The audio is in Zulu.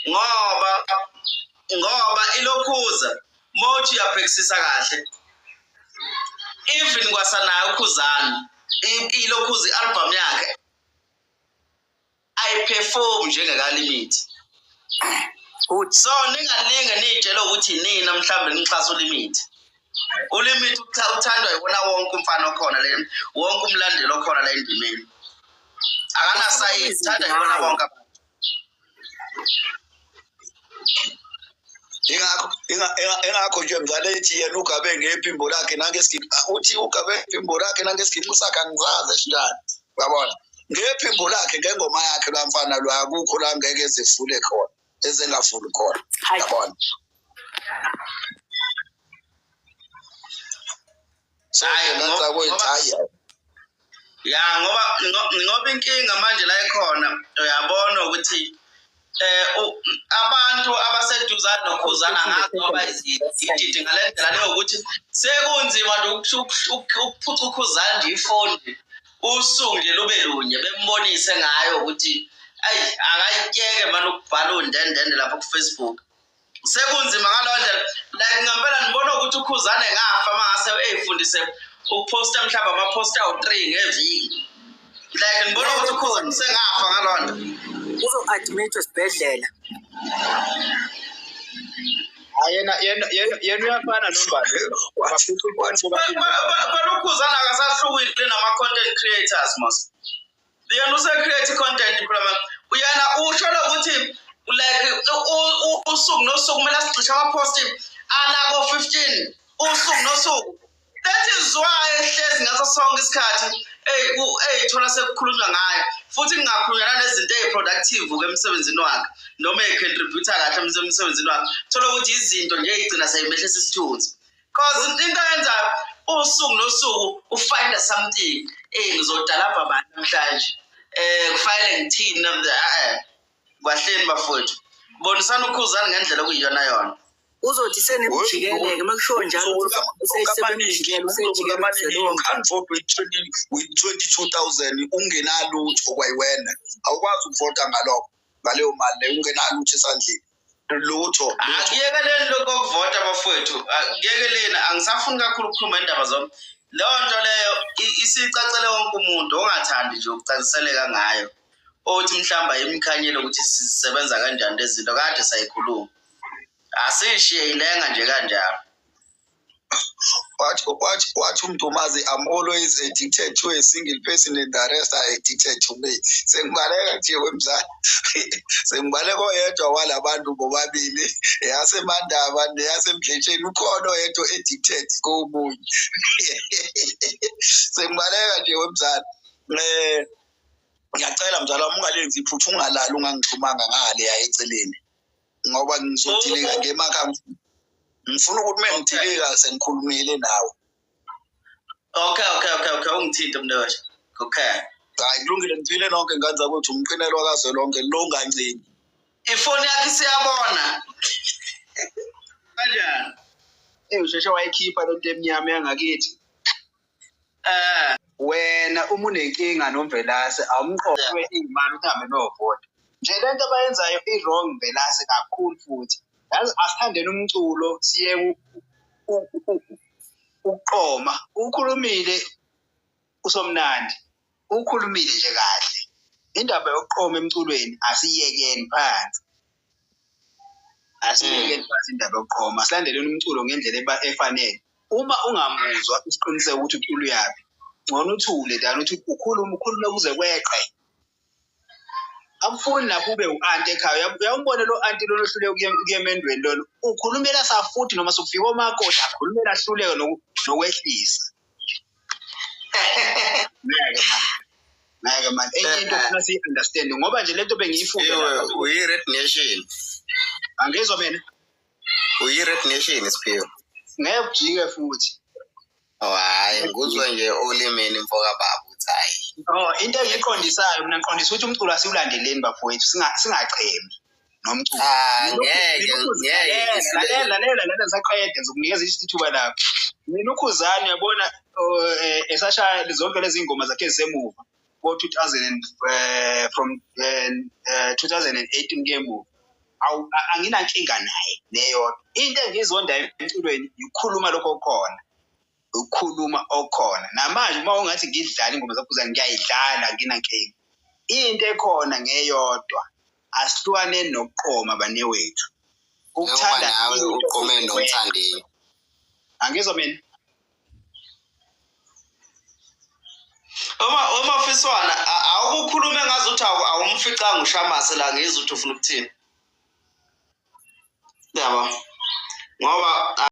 Ngoba ngoba ilokhuza mothi uyabhekisisa kahle, even kwasanayo uKhuzani, ilokhuza i-album yakhe ayiperform njengekaLimit. Good. So ningalinge niyitshele ukuthi nina mhlawumbe nixhasa uLimit. ULimit uthandwa yiwona wonke umfana okhona le, wonke umlandeli okhona la endimeni. Akanasayizi, uthandwa yiwona bonke abantu. Ingakho ingakho nje mzala ethi yena ugabe ngephimbo lakhe nangesigidi, uthi ugabe ngephimbo lakhe nangesigidi sakhe, angizazi esinjani, uyabona, ngephimbo lakhe, ngengoma yakhe la mfana lo, akukho la ngeke ezivule khona, ezengavuli khona, uyabona. So Hhayi, nje ngathi akwethu, hhayi. Ya, ngoba ngoba inkinga manje la ikhona, uyabona ukuthi abantu abaseduzane noKhuzana ngazi ngoba izididi ngale ndlela leyo ukuthi sekunzima nje ukuphuca uKhuzana nje ifoni nje usuku nje lube lunye, bembonise ngayo ukuthi ayi akayiyeke manje ukubhala undendende lapho ku-Facebook. Sekunzima ngaleyo ndlela, like ngempela ngibona ukuthi uKhuzane ngafa uma ngase ey'fundise ukuphosta mhlawumbe amaphosta awu-3 ngeviki. Like ngibona ukuthi uKhuzane sengafa ngaleyo nto. Uzo-admit esibhedlela. Hayi, yena yena yena yena uyafana noMbali. Phela uKhuzane akasahlukile nama-content creators mos. Yena use-create i-content phela manje. Uyena usho lokuthi like usuku nosuku kumele asigxishe ama-post alako 15 usuku nosuku. That is why ehlezi ngaso sonke isikhathi eyithola sekukhulunywa ngayo, futhi kungakhulunywa nezinto eyi-productive-ke emsebenzini wakhe noma eyi-contribute-a kahle emsebenzini wakhe. Thola ukuthi izinto nje ey'gcina seyimehlisa isithunzi. Cause into ayenzayo usuku nosuku ufind something, ngizodalabha abantu namhlanje, kufanele ngithini namhlanje. Kwahleni bafowethu, bonisana uKhuzani ngendlela okuyiyona yona. Uzothi senemjikeleke uma kushiwo njalo useyisebemjikele, usejikele uzwelonke. Can't vote with 20, with 22,000 ungenalutho kwayiwena, awukwazi ukuvota ngalokho, ngaleyo mali leyo, ungenalutho esandleni, lutho. Akuyekeleni lokho kokuvota bafowethu, akuyekeleni, angisafuni kakhulu ukukhuluma indaba zami. Leyo nto leyo isicacele wonke umuntu ongathandi nje ukucaciseleka ngayo, othi mhlawumbe ayimkhanyele ukuthi sisebenza kanjani lezi zinto kade sayikhuluma. Asishiye ilenga nje kanjalo. Wathi uMdumazi, I'm always addicted to a single person and the rest are addicted to me. Sengibaleka nje wemzali, sengibaleka oyedwa walabantu bobabili, eyaseMandaba neyaseMdletsheni, ukhona oyedwa addicted komunye. Sengibaleka nje wemzali. Ngiyacela mzala wami, ungalenzi iphutha, ungalali ungangixhumanga ngale ya eceleni, ngoba ngizodilika ngemakhaya. Ngifuna ukuthi uma ngidilika sengikhulumile nawe. Okay, ungithinte mnewethu. Okay. Hayi, kulungile, ngiphile nonke ngane zakwethu, umqinelwa kazwelonke lo ngancini. Ifoni yakhe isiyabona. Kanjani? Usheshe wayikhipha lento emnyama yangakithi. Wena uma unenkinga noMvelase, awumqoqwe imali uhambe novota. Nje lento abayenzayo i-wrong Mvelase kakhulu futhi. Yazi asithandeni umculo siye ukuqoma. Ukhulumile uSomnandi, ukhulumile nje kahle. Indaba yokuqoma emculweni asiyekeni phansi. Asiyekeni phansi indaba yokuqoma, silandeleni umculo ngendlela efanele. Uma ungamuzwa isiqiniseko ukuthi ucula uyaphi, ngcono uthule than uthi ukhulume, ukhulume kuze kweqe. Akufuni lapho ube u-anti ekhaya. Uyawumbona lo anti lona ohluleke ukuya emendweni lona, ukhulumela safuthi noma sokufika omakoti, akhulumela ahluleke nokwehlisa. Ngeke man, ngeke man. Enye into ofuna siyi-understand, ngoba nje lento bengiyifunda Ewe, lapha. uyi-Red Nation. Angizwa mina. Uyi-Red Nation, Siphiwe. Ngeke ujike futhi. Oh, hhayi, ngikuzwa nje olimini mfoka baba ukuthi hhayi. Oh, into engiyiqondisayo mina, ngiqondisa ukuthi umculo asiwulandeleni bafowethu, singachemi nomculo. Ah, ngeke, ngeke, Lalela, lalela, lalela, ngisaqeda, ngizokunikeza ithuba lakho. Mina uKhuzani uyabona, esashaya zonke lezi ngoma zakhe ezisemuva ko 2000 and from 2018 kuye emuva. Anginankinga naye neyodwa. Into engiyizondayo emculweni ukukhuluma lokho okukhona, ukukhuluma okukhona. Namanje uma ungathi ngidlale ingoma zaKhuzani ngiyayidlala, anginankinga. Into ekhona ngeyodwa, asihlukaneni nokuqoma banewethu. Njengoba Ukuthanda nawe into uqome uwena. noMthandeni. Angizwa mina. Uma Fiswana awukukhulume ngazuthi awumficanga uShamase la, ngizwe ukuthi ufuna ukuthini. Yabo. Ngoba